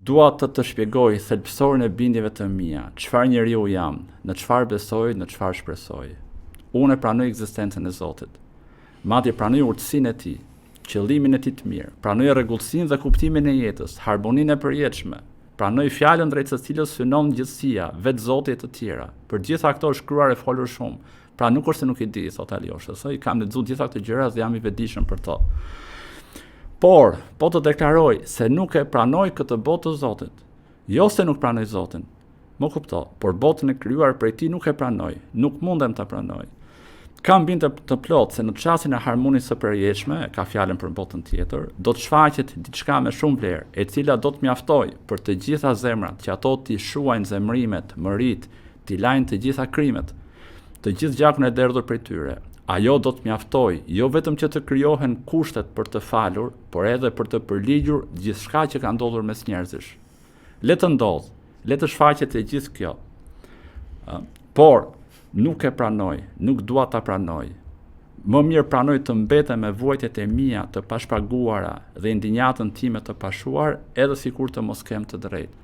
Dua të të shpjegoj thelbësorin e bindjeve të mia, çfarë njeriu jam, në çfarë besoj, në çfarë shpresoj. Unë e pranoj ekzistencën e Zotit. Madje pranoj urtësinë e tij, qëllimin e tij të mirë, pranoj rregullsinë dhe kuptimin e jetës, harmoninë e përjetshme, pranoj fjalën drejt së cilës synon gjithësia, vetë Zoti e të tjera. Për gjitha këto është shkruar e folur shumë. Pra nuk është se nuk i di, thotë Aljosha, se i kam lexuar gjitha këto gjëra dhe jam i vetëdijshëm për to. Por, po të deklaroj se nuk e pranoj këtë botë të Zotit. Jo se nuk pranoj Zotin, më kupto, por botën e krijuar prej tij nuk e pranoj, nuk mundem ta pranoj. Kam bindje të plotë se në çastin e harmonisë së përjetshme, e ka fjalën për botën tjetër, do të shfaqet diçka me shumë vlerë, e cila do të mjaftojë për të gjitha zemrat që ato t'i shuajnë zemërimet, mëritë, t'i lajnë të gjitha krimet, të gjithë gjakun e derdhur prej tyre. Ajo do të mjaftojë jo vetëm që të krijohen kushtet për të falur, por edhe për të përligjur gjithçka që ka ndodhur mes njerëzish. Le të ndodhë, le të shfaqet e gjithë kjo. Por nuk e pranoj, nuk dua ta pranoj. Më mirë pranoj të mbetem me vuajtjet e mia të pashpaguara dhe indinjatën time të pashuar, edhe sikur të mos kem të drejtë.